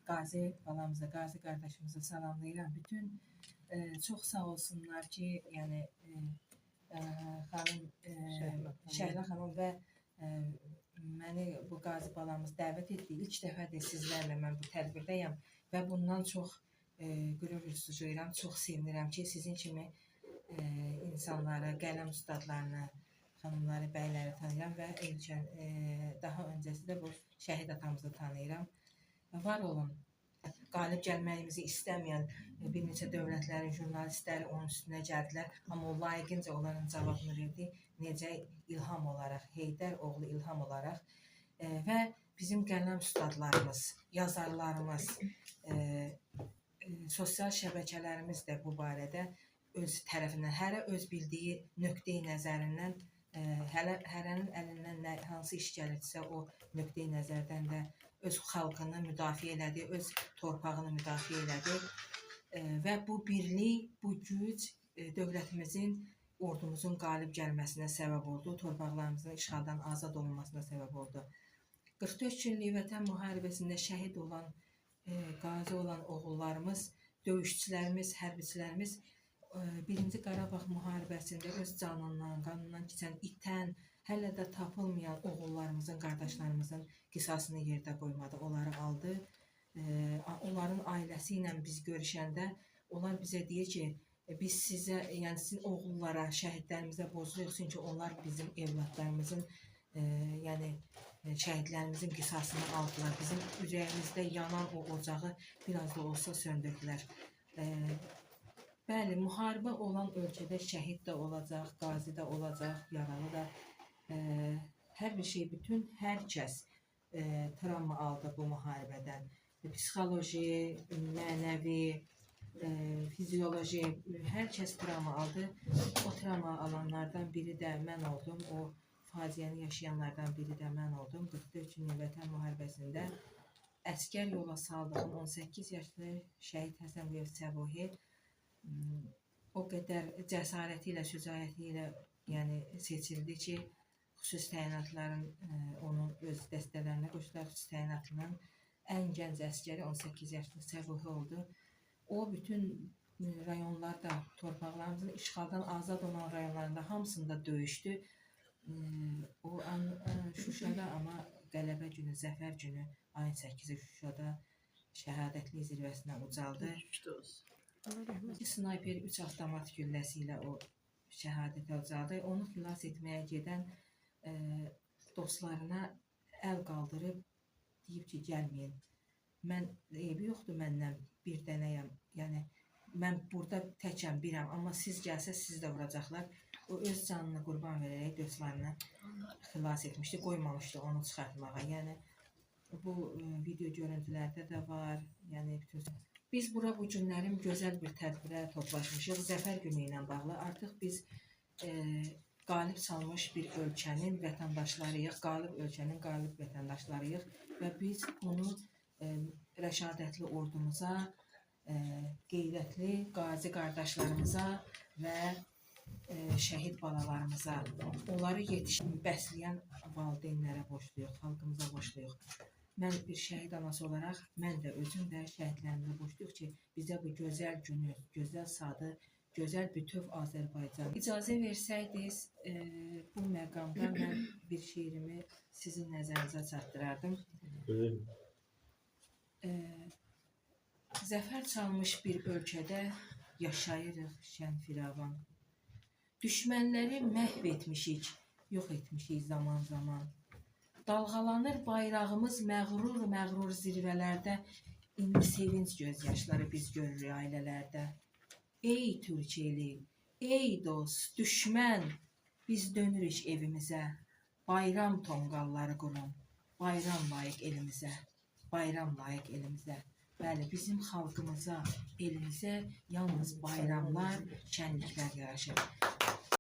Qazi balamıza, Qazi qardaşımıza salamlayıram. Bütün çox sağ olsunlar ki, yəni xanım Şəhla xanım və məni bu Qazi balamız dəvət etdi. İlk dəfədir sizlərlə mən bu tədbirdəyəm və bundan çox qürur duyuram, çox sevinirəm ki, sizin kimi insanları, qələm ustadlarını, xanımları, bəyləri tanıyıram və Elçən, daha öncəsi də bu şəhid atamızı tanıyıram. Var olun. Qalib gəlməyimizi istəməyən bir neçə dövlətlərin jurnalistləri onun üstünə gəldilər, amma o layiqincə onların cavabını verdi. Necə İlham olaraq, Heydər oğlu İlham olaraq və bizim qələm ustadlarımız, yazarlarımız, sosial şəbəkələrimiz də bu barədə öz tərəfindən, hərə öz bildiyi nöqteyi nəzərindən, hələ hərənin əlindən nə, hansı iş gəlirsə o nöqteyi nəzərdən də öz xalqını müdafiə elədi, öz torpağını müdafiə elədi. Və bu birlik, bu güc dövlətimizin, ordumuzun qalib gəlməsinə səbəb oldu, torpaqlarımızın işğaldan azad olunmasına səbəb oldu. 44 günlük Vətən müharibəsində şəhid olan, qazi olan oğullarımız, döyüşçülərimiz, hərbiçilərimiz Birinci Qarabağ müharibəsində öz canından, qanından keçən, itən, hələ də tapılmayan oğullarımızın, qardaşlarımızın qisasını yerdə qoymadı. Onları aldı. Onların ailəsi ilə biz görüşəndə onlar bizə deyir ki, biz sizə, yəni sizin oğullara, şəhidlərimizə borcluyuq, çünki onlar bizim evladlarımızın, yəni şəhidlərimizin qisasını aldılar. Bizim ürəyimizdə yanan o ocağı biraz da olsa söndürdülər. Bəli, müharibə olan ölkədə şəhid də olacaq, qazi də olacaq, yaralı da. Hər bir şey, bütün hər kəs travma aldı bu müharibədən. Psixoloji, mənəvi, fizioloji, hər kəs travma aldı. O travma alanlardan biri də mən oldum. O faciəni yaşayanlardan biri də mən oldum. 44 günlük Vətən müharibəsində əskər yola saldığım 18 yaşlı şəhid Həsən Quliyev Səbuhi o qədər cəsarəti ilə, şücaəti ilə, yəni seçildi ki, xüsusi təyinatların onun öz dəstələrinə qoşdular. Xüsusi təyinatının ən gənc əskəri 18 yaşlı Səbuhi oldu. O bütün rayonlarda, torpaqlarımızın işğaldan azad olan rayonlarında hamısında döyüşdü. O an Şuşada, amma qələbə günü, zəfər günü ayın 8-i Şuşada şəhadətli zirvəsinə ucaldı. İki snayper, 3 avtomat gülləsi ilə o şəhadətə ucaldı. Onu xilas etməyə gedən dostlarına əl qaldırıb deyib ki, gəlməyin. Mən eybi yoxdur məndən, bir dənəyəm. Yəni mən burada təkəm, birəm, amma siz gəlsəz sizi də vuracaqlar. O öz canını qurban verərək dostlarını xilas etmişdi, qoymamışdı onu çıxartmağa. Yəni bu video görüntülərdə də var. Yəni bütün biz bura bu günlərin gözəl bir tədbirə toplaşmışıq. Zəfər günü ilə bağlı. Artıq biz qalib salmış bir ölkənin vətəndaşlarıyıq, qalib ölkənin qalib vətəndaşlarıyıq və biz bunu rəşadətli ordumuza, qeyrətli qazi qardaşlarımıza və şəhid balalarımıza, onları bəsləyən valideynlərə borcluyuq, xalqımıza borcluyuq. Mən bir şəhid anası olaraq, mən də özüm də şəhidlərimizə borcluyuq ki, bizə bu gözəl günü, gözəl sadı, gözəl bütöv Azərbaycan. İcazə versəydiniz, bu məqamda mən bir şeirimi sizin nəzərinizə çatdırardım. Buyurun. Zəfər çalmış bir ölkədə yaşayırıq şən firavan. Düşmənləri məhv etmişik, yox etmişik zaman-zaman. Dalğalanır bayrağımız məğrur-məğrur zirvələrdə, indi sevinc göz yaşları biz görürük ailələrdə. Ey Türkiyeli, ey dost, düşmən, biz dönürük evimizə. Bayram tonqalları qurun, bayram layiq elimizə, bayram layiq elimizə. Bəli, bizim xalqımıza, elimizə yalnız bayramlar, şənliklər yaraşır.